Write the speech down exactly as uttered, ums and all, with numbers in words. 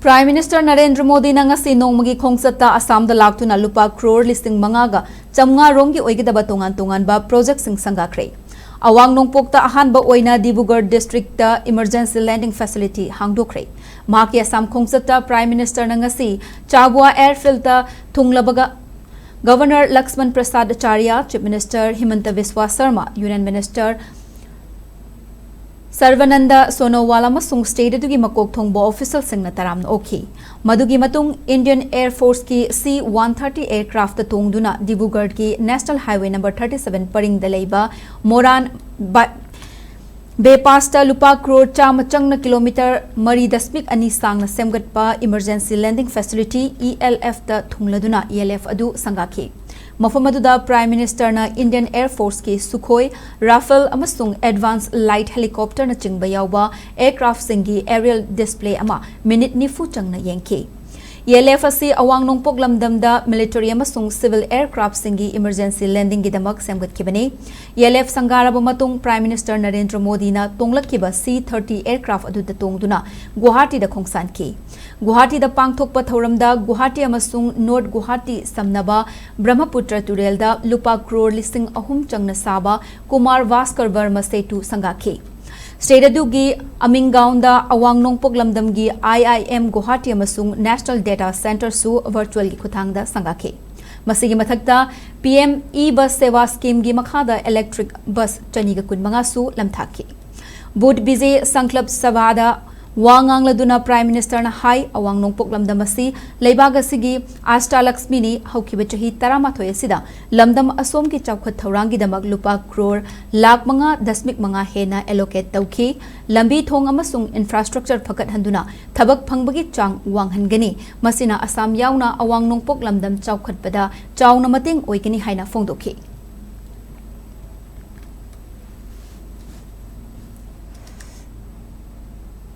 Prime Minister Narendra ꯃꯣꯗꯤꯅ ꯉꯁꯤ ꯅꯣꯡꯃꯒꯤ ꯈꯣꯡꯆꯠꯇ ꯑꯁꯥꯝꯗ ꯂꯥꯛꯇꯨꯅ ꯂꯨꯄꯥ ꯀ꯭ꯔꯣꯔ ꯂꯤꯁꯤꯡ ꯃꯉꯥꯒ ꯆꯥꯝꯃꯉꯥ ꯔꯣꯝꯒꯤ ꯑꯣꯏꯒꯗꯕ ꯇꯣꯉꯥꯟ ꯇꯣꯉꯥꯟꯕ ꯄ꯭ꯔꯣꯖꯦꯛꯁꯤꯡ ꯁꯪꯒꯥꯈ꯭ꯔꯦ꯫ ꯑꯋꯥꯡ ꯅꯣꯡꯄꯣꯛꯇ ꯑꯍꯥꯟꯕ ꯑꯣꯏꯅ Dibrugarh district emergency landing facility ꯍꯥꯡꯗꯣꯛꯈ꯭ꯔꯦ꯫ ꯃꯍꯥꯛꯀꯤ ꯑꯁꯥꯝ ꯈꯣꯡꯆꯠꯇ Prime Minister ꯅ ꯉꯁꯤ ꯆꯥꯕꯨꯋꯥ ꯑꯦꯌꯔꯐꯤꯜꯗ ꯊꯨꯡꯂꯕꯒ governor Lakshman Prasad Acharya, Chief Minister Himanta Biswa Sarma, Union Minister Sarbananda Sonowal ꯑꯃꯁꯨꯡ ꯁ꯭ꯇꯦꯠ ꯑꯗꯨꯒꯤ ꯃꯀꯣꯛ ꯊꯣꯡꯕ ꯑꯣꯐꯤꯁꯤꯌꯦꯜꯁꯤꯡꯅ ꯇꯔꯥꯝꯅ ꯑꯣꯛꯈꯤ꯫ ꯃꯗꯨꯒꯤ ꯃꯇꯨꯡ Indian Air Force ꯀꯤ C one thirty aircraft ꯇꯣꯡꯗꯨꯅ ꯗꯤꯕꯨꯒꯔꯒꯤ National Highway number thirty seven ꯄꯔꯤꯡꯗ ꯂꯩꯕ ꯃꯣꯔꯥꯟ ꯕꯥ-, ꯕꯦꯄꯥꯁꯇ ꯂꯨꯄꯥ ꯀ꯭ꯔꯣꯔ ꯆꯥꯝꯃ ꯆꯪꯅ ꯀꯤꯂꯣꯃꯤꯇꯔ ꯃꯔꯤ ꯗꯁꯃꯤꯛ ꯑꯅꯤ ꯁꯥꯡꯅ ꯁꯦꯝꯒꯠꯄ Emergency Landing Facility, E L F ꯇ ꯊꯨꯡꯂꯗꯨꯅ E L F ꯑꯗꯨ ꯁꯪꯒꯥꯈꯤ꯫ ꯃꯐꯝ ꯑꯗꯨꯗ Prime Minister ꯅ Indian Air Force ꯀꯤ Sukhoi, Rafale ꯑꯃꯁꯨꯡ Advanced Light Helicopter ꯅꯆꯤꯡꯕ ꯌꯥꯎꯕ aircraft ꯁꯤꯡꯒꯤ aerial display ꯑꯃ ꯃꯤꯅꯤꯠ ꯅꯤꯐꯨ ꯆꯪꯅ ꯌꯦꯡꯈꯤ꯫ E L F ꯑꯁꯤ ꯑꯋꯥꯡ ꯅꯣꯡꯄꯣꯛ ꯂꯝꯗꯝꯗ military ꯑꯃꯁꯨꯡ civil aircraft ꯁꯤꯡꯒꯤ emergency landing ꯒꯤꯗꯃꯛ ꯁꯦꯝꯒꯠꯈꯤꯕꯅꯤ꯫ E L F ꯁꯪꯒꯥꯔꯕ ꯃꯇꯨꯡ Prime Minister ꯅꯔꯦꯟꯗ꯭ꯔ ꯃꯣꯗꯤꯅ ꯇꯣꯡꯂꯛꯈꯤꯕ C thirty aircraft ꯑꯗꯨꯗ ꯇꯣꯡꯗꯨꯅ ꯒꯨꯋꯥꯍꯥꯇꯤꯗ ꯈꯣꯡꯁꯥꯟꯈꯤ꯫ ꯒꯨꯋꯥꯍꯥꯇꯤꯗ ꯄꯥꯡꯊꯣꯛꯄ ꯊꯧꯔꯝꯗ ꯒꯨꯋꯥꯍꯥꯇꯤ ꯑꯃꯁꯨꯡ North ꯒꯨꯋꯥꯍꯥꯇꯤ ꯁꯝꯅꯕ ꯕ꯭ꯔꯍ꯭ꯃꯄꯨꯇ꯭ꯔ ꯇꯨꯔꯦꯜꯗ ꯂꯨꯄꯥ ꯀ꯭ꯔꯣꯔ ꯂꯤꯁꯤꯡ ꯑꯍꯨꯝ ꯆꯪꯅ ꯁꯥꯕ ꯀꯨꯃꯥꯔ ꯚꯥꯁꯀꯔ ꯕꯔꯃ ꯁꯦꯇꯨ ꯁꯪꯒꯥꯈꯤ꯫ ꯁ꯭ꯇꯦꯠ ꯑꯗꯨꯒꯤ ꯑꯃꯤꯡꯒꯥꯎꯟꯗ ꯑꯋꯥꯡ ꯅꯣꯡꯄꯣꯛ ꯂꯝꯗꯝꯒꯤ I I M ꯒꯨꯋꯥꯍꯥꯇꯤ ꯑꯃꯁꯨꯡ National Data Centre ꯁꯨ virtual ꯒꯤ ꯈꯨꯠꯊꯥꯡꯗ ꯁꯪꯒꯥꯈꯤ꯫ ꯃꯁꯤꯒꯤ ꯃꯊꯛꯇ P M E Bus Seva Scheme ꯒꯤ ꯃꯈꯥꯗ electric bus ꯆꯅꯤꯒ ꯀꯨꯟꯃꯉꯥ ꯁꯨ ꯂꯝꯊꯥꯈꯤ꯫ ꯕꯨꯙ ꯕꯤꯖꯦ ꯁꯪꯀꯜꯞ ꯁꯚꯥꯗ ꯋꯥ ꯉꯥꯡꯂꯗꯨꯅ Prime Minister ꯅ ꯍꯥꯏ, ꯑꯋꯥꯡ ꯅꯣꯡꯄꯣꯛ ꯂꯝꯗꯝ ꯑꯁꯤ ꯂꯩꯕꯥꯛ ꯑꯁꯤꯒꯤ ꯑꯁ꯭ꯇꯥꯂꯛꯁꯃꯤꯅꯤ꯫ ꯍꯧꯈꯤꯕ ꯆꯍꯤ ꯇꯔꯥꯃꯥꯊꯣꯏ ꯑꯁꯤꯗ ꯂꯝꯗꯝ ꯑꯁꯣꯝꯒꯤ ꯆꯥꯎꯈꯠ ꯊꯧꯔꯥꯡꯒꯤꯗꯃꯛ ꯂꯨꯄꯥ ꯀ꯭ꯔꯣꯔ ꯂꯥꯈ ꯃꯉꯥ ꯗꯁꯃꯤꯛ ꯃꯉꯥ ꯍꯦꯟꯅ allocate ꯇꯧꯈꯤ꯫ ꯂꯝꯕꯤ ꯊꯣꯡ ꯑꯃꯁꯨꯡ infrastructure ꯐꯒꯠꯍꯟꯗꯨꯅ ꯊꯕꯛ ꯐꯪꯕꯒꯤ ꯆꯥꯡ ꯋꯥꯡꯍꯟꯒꯅꯤ꯫ ꯃꯁꯤꯅ ꯑꯁꯥꯝ ꯌꯥꯎꯅ ꯑꯋꯥꯡ ꯅꯣꯡꯄꯣꯛ ꯂꯝꯗꯝ ꯆꯥꯎꯈꯠꯄꯗ ꯆꯥꯎꯅ ꯃꯇꯦꯡ ꯑꯣꯏꯒꯅꯤ ꯍꯥꯏꯅ ꯐꯣꯡꯗꯣꯛꯈꯤ꯫